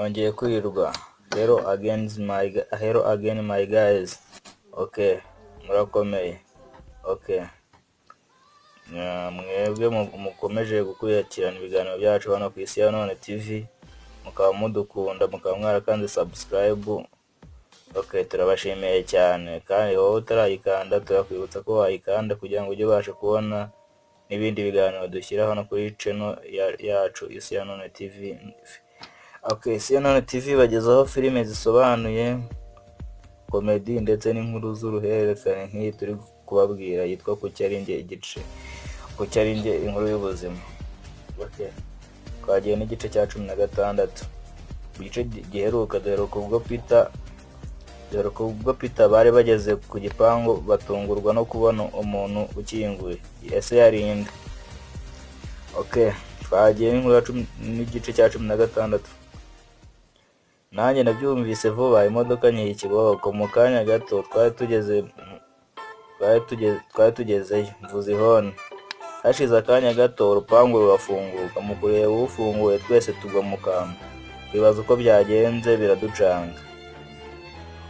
Mwongeye kwirirwa. Hello again, my guys. Okay, murakomeye. Okay. Mwebwe mukomeje gukurikirana ibiganiro byacu hano ku Isi ya None TV, mukaba mudukunda, mukaba mwarakanze subscribe. Okay, turabashimiye cyane. Kandi wowe utarayikanda, turakwibutsa ko wayikanda kugira ngo ujye ubasha kubona n'ibindi biganiro dushyira hano kuri channel yacu Isi ya None TV. Okay, Isi ya None TV bagezaho filime zisobanuye, comedy ndetse n'inkuru z'uruhererekane nk'iyi turi kubabwira yitwa Kuki ari njye, igice Kuki ari njye, inkuru y'ubuzima. Okay. Twagiye n'igice cya 16. Mu gice giheruka, duheruka ubwo Peter bari bageze ku gipangu, batungurwa no kubona umuntu ukinguye. Ese yari inde? Okay, twagiye n'inkuru ya cumi n'igice cya 16. Nanjye nabyumvise vuba, imodoka nyiha ikiboko. Mu kanya gato twari tugezeyo, mvuza ihoni. Hashize akanya gato urupangu rurafunguka. Mu kureba ufunguye, twese tugwa mu kantu, twibaza uko byagenze, biraducanga.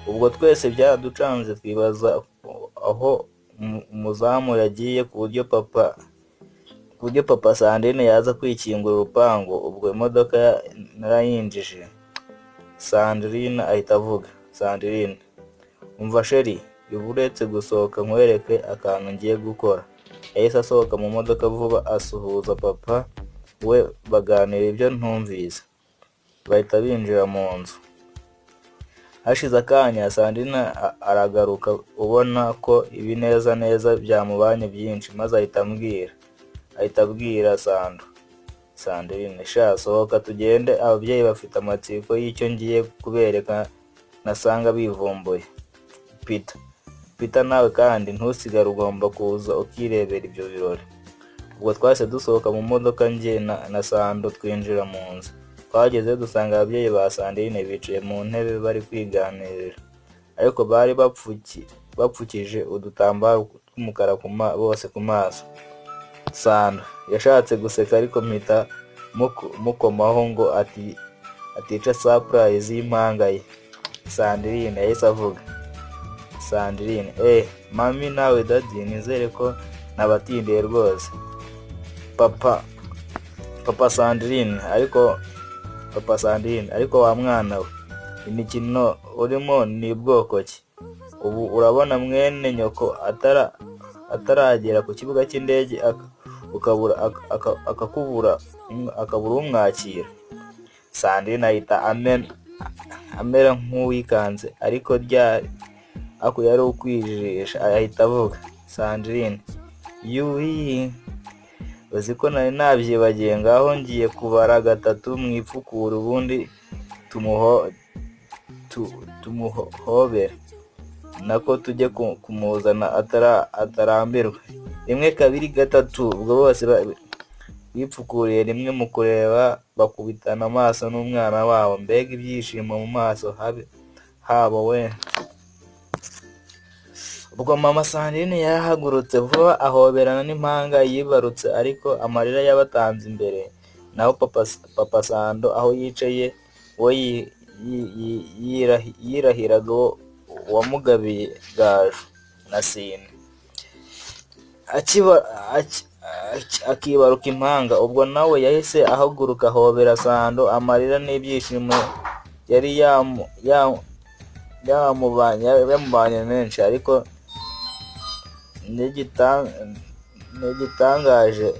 Ubwo twese byaraducanze, twibaza aho umuzamu yagiye ku buryo papa Sandrine yaza kwikingura urupangu. Ubwo imodoka narayinjije, Sandrine ahita avuga. Sandrine: "Umva chéri, uba uretse gusohoka nkwereke akantu ngiye gukora." Yahise asohoka mu modoka vuba, asuhuza papa we, baganira ibyo ntumvise, bahita binjira mu nzu. Hashize akanya Sandrine aragaruka, ubona ko ibineza neza byamubanye byinshi, maze ahita abwira Sando. Sandrine: "Sha, sohoka tugende, ababyeyi bafite amatsiko y'icyo ngiye kubereka, nasanga bivumbuye." Peter: "Peter, nawe kandi ntusigare, ugomba kuza ukirebera ibyo birori." Ubwo twahise dusohoka mu modoka, njye na Sando, twinjira mu nzu. Twageze dusanga ababyeyi ba Sandrine bicaye mu ntebe bari kwiganirira, ariko bari bapfukije udutambaro tw'umukara bose ku maso. Sando yashatse guseka, ariko mpita mukomaho ngo atica surprise y'impanga ye. Sandrine yahise avuga. Sandrine: "Eh, mummy nawe daddy, nizere ko nabatindiye rwose." Papa Sandrine: "Ariko wa mwana we, imikino urimo ni bwoko ki? Ubu urabona mwene nyoko ataragera ku kibuga cy'indege, ukabura akakubura, akabura umwakira?" Sandrine ahita amera nk'uwikanze, ariko rya ako yari ukwijijisha, ahita avuga. Sandrine: "Yuhi, uzi ko nari nabyibagiye? Ngaho ngiye kubara gatatu mwipfukure, ubundi tumuhobere, nako tujye kumuzana atarambirwa. Rimwe, kabiri, gatatu." Ubwo bose bipfukuriye rimwe, mu kureba bakubitana amaso n'umwana wabo. Mbega ibyishimo mu maso habo we! Ubwo mama Sandrine yarahagurutse vuba, ahoberana n'impanga yibarutse, ariko amarira yabatanze imbere. Naho papa Sando aho yicaye we yirahiraga uwamugabiye Gaju na Sine akibaruka impanga. Ubwo nawe yahise ahaguruka, ahobera Sando, amarira n'ibyishimo yari yamubanye menshi. Ariko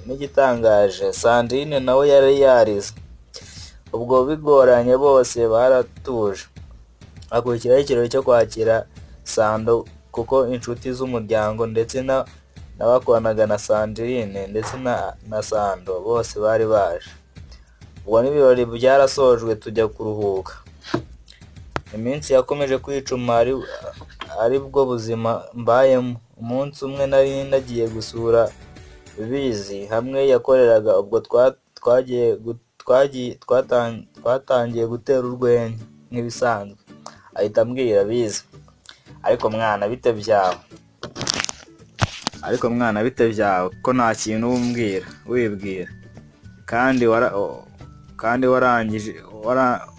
n'igitangaje, Sandrine nawe yari yarize. Ubwo bigoranye, bose baratuje. Hakurikiraho ikirori cyo kwakira Sando, kuko inshuti z'umuryango ndetse n'abakoranaga na Sandrine ndetse na Sando bose bari baje. Ubwo n'ibirori byarasojwe, tujya kuruhuka. Iminsi yakomeje kwicuma ari bwo buzima mbayemo. Umunsi umwe nari nagiye gusura Bizi hamwe yakoreraga. Ubwo twatangiye gutera urwenya nk'ibisanzwe, ahita ambwira. Bizi: "Ariko mwana, bite byawe? Ariko mwana, bite byawe, ko nta kintu umbwira wibwira kandi wara Kandi warangije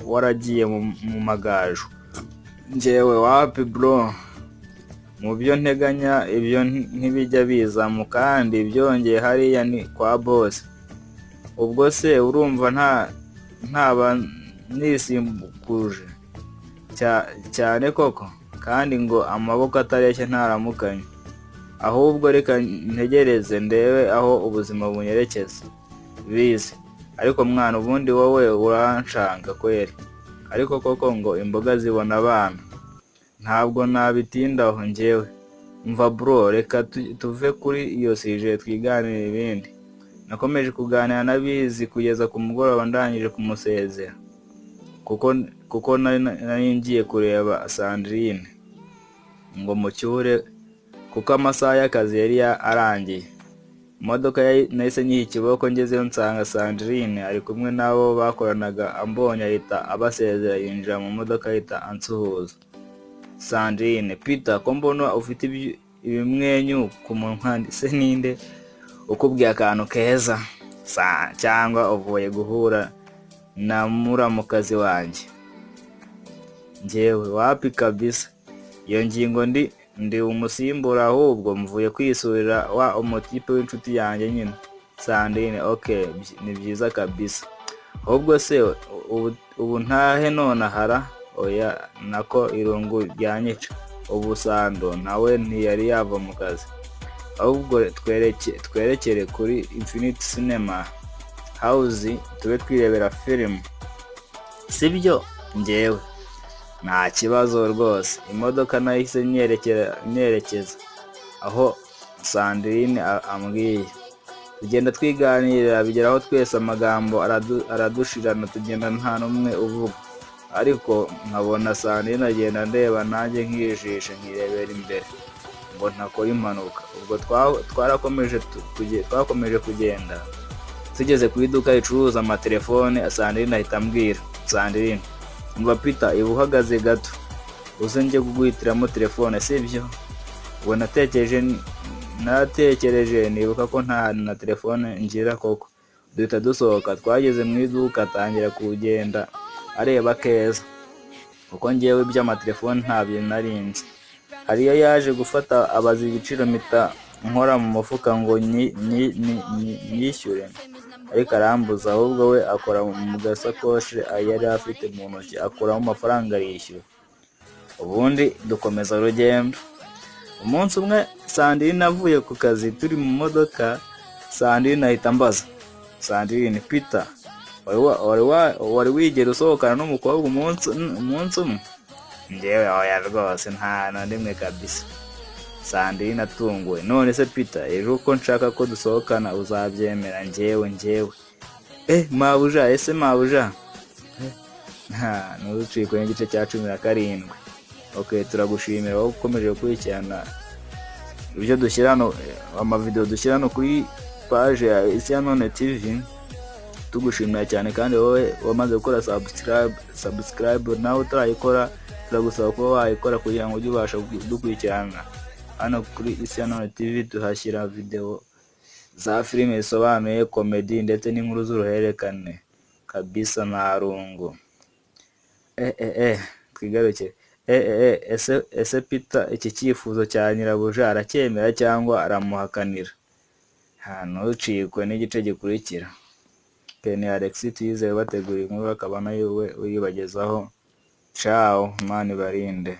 waragiye mu magaju. Njyewe: Wapi bro, mu byo nteganya ibyo ntibijya bizamo, kandi byongeye hariya ni kwa boss. Ubwo se urumva ntaba nisimbukuje cyane koko? Kandi ngo amaboko atareshya ntaramukanya. Ahubwo reka ntegereze ndebe aho ubuzima bunyerekeza. Bizi: Ariko mwana, ubundi wowe uranshanga kweri. Ariko koko ngo imboga zibona abana, ntabwo nabitindaho. Njyewe: Umva bro, reka tuve kuri iyo sujet, twiganire ibindi. Nakomeje kuganira na Bizi kugeza ku mugoroba ndangije kumusezera, kuko nari ngiye kureba Sandrine ngo mucyure, kuko amasaha y'akazi yari arangiye. Imodoka nahise nyiha ikiboko, ngezeyo nsanga Sandrine ari kumwe n'abo bakoranaga. Ambonye ahita abasezera, yinjira mu modoka, ahita ansuhuza. Sandrine: Peter, ko mbona ufite ibimwenyu ku munwa se, ninde ukubwiye akantu keza? Cyangwa uvuye guhura na muramukazi wanjye? Njyewe: Wapi kabisa, iyo ngingo ndi umusimbura, ahubwo mvuye kwisurira wa umutipe w'inshuti yanjye nyine. Sandrine: Ok, ni byiza kabisa. Ahubwo se ubu ntahe nonahara? Oya, nako irungu ryanyica. Ubu Sando nawe ntiyari yava mu kazi. Ahubwo twerekere kuri Infinity Cinema House tube twirebera film, sibyo? Njyewe: Nta kibazo rwose. Imodoka nahise nyerekeza aho Sandrine ambwiye, tugenda twiganirira, bigeraho twese amagambo aradushirana, tugenda nta n'umwe uvuga, ariko nkabona Sandrine agenda ndeba, nanjye nkijisha nkirebera imbere ngo ntakora impanuka. Ubwo twarakomeje, twakomeje kugenda, tugeze ku iduka ricuruza amatelefone, Sandrine ahita ambwira. Sandrine: Umva Peter, iba uhagaze gato uze njye kuguhitiramo telefone, sibyo? Ubwo natekereje nibuka ko nta na telefone ngira koko, duhita dusohoka. Twageze mu iduka, atangira kugenda areba keza, kuko ngewe iby'amatelefone ntabyo narinzi. Hari iyo yaje gufata, abaza ibiciro, mpita nkora mu mufuka ngo nyishyure, ariko arambuza. Ahubwo we akora mu gasakoshi yari afite mu ntoki, akuramo amafaranga, arishyura, ubundi dukomeza urugendo. Umunsi umwe Sandrine avuye ku kazi, turi mu modoka, Sandrine ahita ambaza. Sandrine: Peter, wari wigera usohokana n'umukobwa umunsi umwe? Njyewe: Oya rwose, nta na rimwe kabisa. Sandrine atunguwe: None se Peter, ejo uko nshaka ko dusohokana uzabyemera? Njyewe: Eh, mabuja, ese mabuja? Nta ntucikwe n'igice cya 17. Ok, turagushimira wowe ukomeje gukurikirana ibyo dushyira hano, amavideo dushyira hano kuri page ya Isi ya None TV. Tugushimira cyane kandi wowe wamaze gukora subscribe. Nawe utarayikora, turagusaba kuba wayikora kugira ngo ujye ubasha kudukurikirana hano kuri Isi ya None TV. Tuhashyira video za filime zisobanuye, comedy ndetse n'inkuru z'uruhererekane kabisa, nta rungu. Eh eh eh, twigaruke. Eh eh eh, ese Peter iki cyifuzo cya nyirabuja aracyemera cyangwa aramuhakanira? Ntucikwe n'igice gikurikira. Ken Alex Tuyizere bategura inkuru, akaba nayo we uyibagezaho. Ciao, Imana ibarinde.